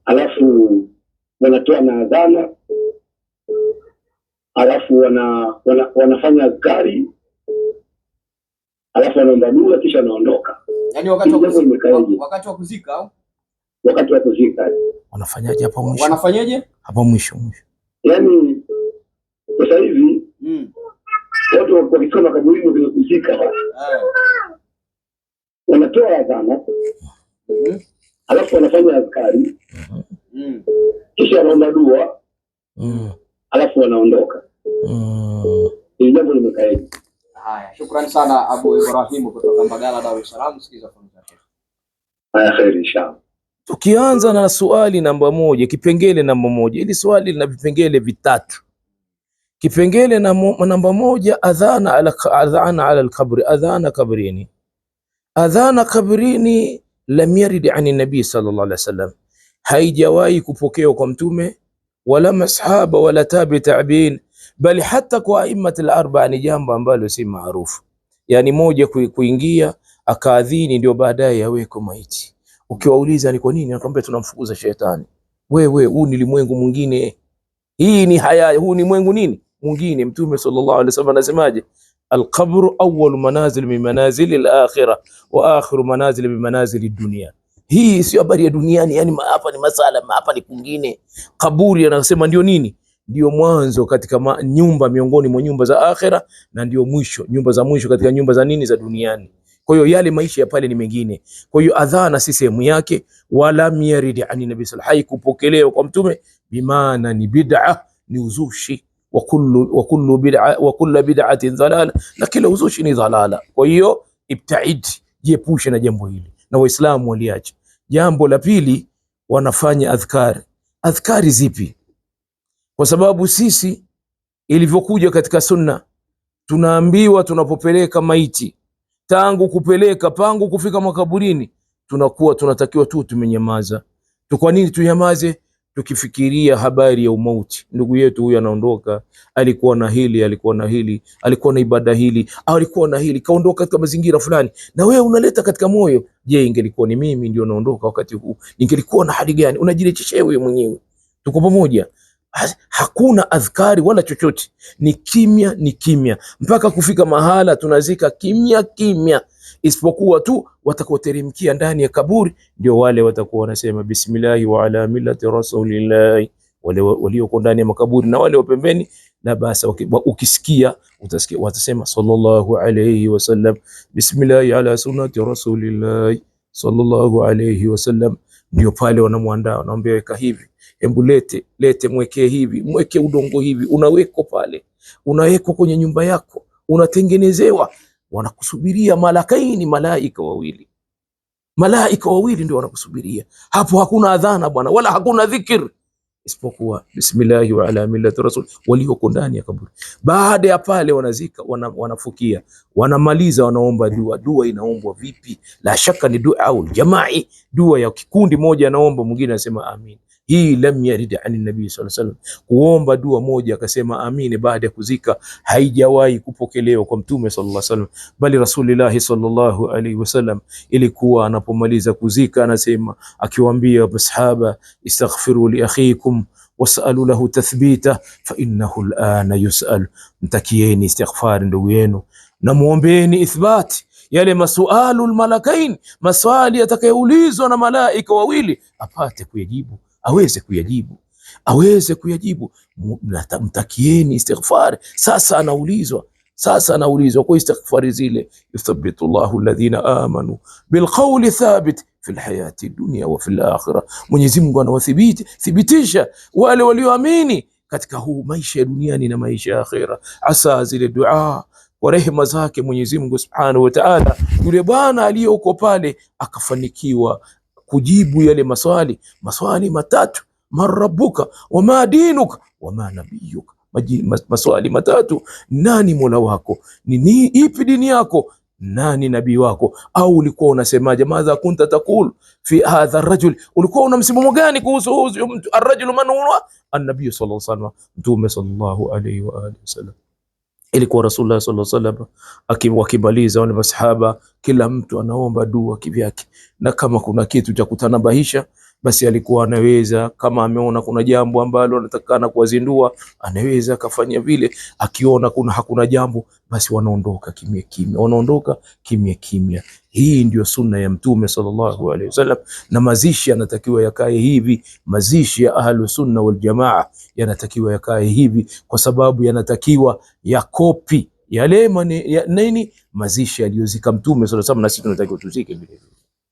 Alafu wanatoa na adhana, alafu wanafanya azkari, alafu wanaomba dua, kisha wanaondoka. Yaani wakati wa Hili jambo kuzika, limekaeje? Wakati wa kuzika au? Wakati wa kuzika. Wanafanyaje hapo mwisho? Wanafanyaje? Hapo mwisho mwisho. Yaani sasa hivi watu wakifika makaburini kwenye kuzika wanatoa adhana, alafu wanafanya azkari, kisha wanaomba dua, alafu wanaondoka. Hili jambo limekaeje? Haya, shukrani sana Abu Ibrahimu kutoka Mbagala, Dar es Salaam. Sikiza funzo yake. Haya, kheri inshallah. Tukianza na swali namba 1, kipengele namba 1. Hili swali lina vipengele vitatu. Kipengele namba 1, adhana ala al-qabri, adhana kabrini. Adhana kabrini lam yarid ani nabii sallallahu alaihi wasallam, haijawahi kupokewa kwa mtume wala masahaba wala tabi tabiin, bali hata kwa aimat al-arba'a ni jambo ambalo si maarufu. Yani moja kuingia akaadhini ndio baadaye yaweko maiti. Ukiwauliza ni kwa nini, anakuambia tunamfukuza shetani. Wewe huu ni limwengu mwingine, hii ni haya, huu ni mwengu nini mwingine. Mtume sallallahu alaihi wasallam anasemaje? Alqabru awwalu manazil min manazili al-akhirah wa akhiru manazil min manazili dunia. Hii sio habari ya duniani, yani hapa ni masala, hapa ni kwingine. Kaburi anasema ndio nini? Ndio mwanzo katika nyumba miongoni mwa nyumba za akhira, na ndio mwisho, nyumba za mwisho katika nyumba za nini za duniani. Kwa hiyo yale maisha ya pale ni mengine. Kwa hiyo adhana si sehemu yake, wala yaridi ani nabii sallallahu, haikupokelewa kwa mtume, bimaana ni bid'a, ni uzushi. Wa kullu bid'a wa kullu bid'atin dhalala, na kila uzushi ni dhalala. Kwa hiyo ibtaid, jiepushe na jambo hili, na Waislamu waliacha. Jambo la pili, wanafanya adhkari. Adhkari zipi? Kwa sababu sisi ilivyokuja katika sunna tunaambiwa tunapopeleka maiti, tangu kupeleka pangu kufika makaburini, tunakuwa tunatakiwa tu tumenyamaza. Kwa nini tunyamaze? Tukifikiria habari ya umauti, ndugu yetu huyu anaondoka, alikuwa na hili, alikuwa na hili, alikuwa na ibada hili, alikuwa na hili, kaondoka katika mazingira fulani, na wewe unaleta katika moyo, je, ingelikuwa ni mimi ndio naondoka wakati huu, ningelikuwa na hali gani? Unajirejeshea wewe mwenyewe. Tuko pamoja? Hakuna adhkari wala chochote, ni kimya, ni kimya mpaka kufika mahala tunazika kimya kimya, isipokuwa tu watakaoteremkia ndani ya kaburi ndio wale watakuwa wanasema bismillahi wa ala millati rasulillahi, wale walioko ndani ya makaburi na wale wa pembeni, la basa. Ukisikia utasikia watasema sallallahu alayhi wasallam, bismillahi ala sunnati rasulillahi sallallahu alayhi wasallam. Ndio pale wanamwandaa, wanaambia weka hivi, hebu lete lete, mwekee hivi, mweke udongo hivi, unawekwa pale, unawekwa kwenye nyumba yako, unatengenezewa, wanakusubiria malakaini, malaika wawili, malaika wawili ndio wanakusubiria hapo. Hakuna adhana bwana, wala hakuna dhikr isipokuwa bismillahi wa ala millati rasul, walioko ndani ya kaburi. Baada ya pale wanazika, wanafukia, wanamaliza, wanaomba dua. Dua inaombwa vipi? La shaka ni dua au jamai, dua ya kikundi, moja anaomba, mwingine anasema amin. Hii lam yarid ani nabii sallallahu alaihi wasallam, kuomba dua moja akasema amini baada ya kuzika haijawahi kupokelewa kwa mtume sallallahu alaihi wasallam, bali Rasulullah sallallahu alaihi wasallam ilikuwa anapomaliza kuzika anasema, akiwaambia masahaba, istaghfiru li akhikum wasalu lahu tathbita fa innahu alana yusal, mtakieni istighfar ndugu yenu na muombeeni ithbati yale masualu almalakain, maswali yatakayoulizwa na malaika wawili apate kuyajibu, aweze kuyajibu, aweze kuyajibu. Mtakieni istighfar. Sasa anaulizwa, sasa anaulizwa kwa istighfari zile, yuthabitu Allahu alladhina amanu bilqawli thabit fil hayati dunya wa fil akhirah. Mwenyezi Mungu anawathibiti thibitisha wale walioamini katika huu maisha ya duniani na maisha ya akhira. Asa zile dua kwa rehema zake Mwenyezi Mungu Subhanahu wa Ta'ala, yule bwana aliyoko pale akafanikiwa kujibu yale maswali, maswali matatu: man rabbuka wama dinuka wama nabiyuka. Maswali matatu: nani mola wako, ni ipi dini yako, nani nabii wako? Au ulikuwa unasemaje? Madha kunta taqul fi hadha arrajul, ulikuwa una msimamo gani kuhusu huyu mtu? Arrajulu man huwa an-nabii sallallahu alaihi wasallam, mtume sallallahu alaihi wa alihi wasallam. Ilikuwa Rasulullah sallallahu alaihi wasallam wakimaliza wale masahaba, kila mtu anaomba dua kivyake, na kama kuna kitu cha kutanabahisha basi alikuwa anaweza, kama ameona kuna jambo ambalo anatakana kuwazindua, anaweza akafanya vile. Akiona kuna hakuna jambo, basi wanaondoka kimya kimya, wanaondoka kimya kimya. Hii ndio sunna ya Mtume sallallahu alaihi wasallam, na mazishi yanatakiwa yakae hivi. Mazishi ya ahlu sunna wal jamaa yanatakiwa yakae hivi, kwa sababu yanatakiwa yakopi yale nini mazishi aliyozika Mtume sallallahu alaihi wasallam, na sisi tunatakiwa tuzike vile vile.